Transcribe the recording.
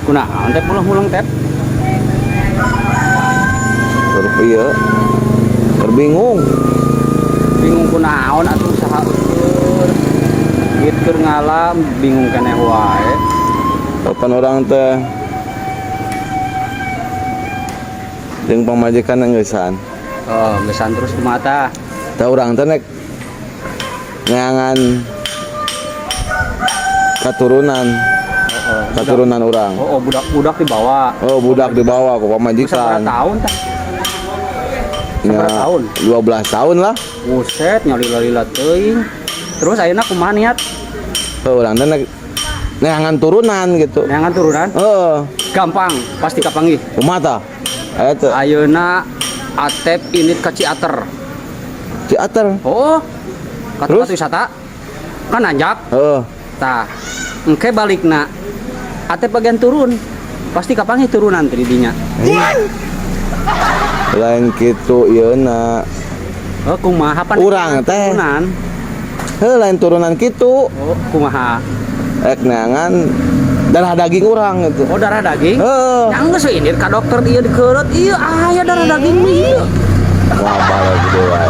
Kunaon, Tep, mulung-mulung, Tep? Keur ieu. Keur bingung. Bingung kunaon atuh, saha ukur? Duit keur ngalam, bingung keneh wae. Kapan urang teh jeung pamajikan geusan. Oh, geusan, terus kumaha tah? Tah, urang teh nek neangan katurunan, katurunan urang. Oh, budak-budak dibawa. Oh, budak dibawa ku Sabaraha pamajikan. Tahun tah? Ya, Sabaraha tahun? 12 tahun lah. Buset, nyalila-lila teuing. Terus ayeuna kumaha niat? Oh, urang teh nek neangan turunan gitu. Neangan turunan? Heeh. Gampang, pasti kapanggih. Kumaha tah? Aya teu? Ayeuna Atep indit ka Ciater. Ciater. Oh, ka Terus? tempat wisata. Kan nanjak. Heeh. Tah, engke balikna Atep bagian turun. Pasti kapanggih turunan teh di dinya. Lain kitu ieu na. Oh, kumaha pan? Urang teh. Turunan. Heuh, lain turunan kitu. Oh, kumaha? Rek neangan darah daging urang gitu. Oh, darah daging? Heeh. Yang geus we indit ka dokter, ieu dikeureut, ieu aya darah daging ieu. Wah, balik gitu wae.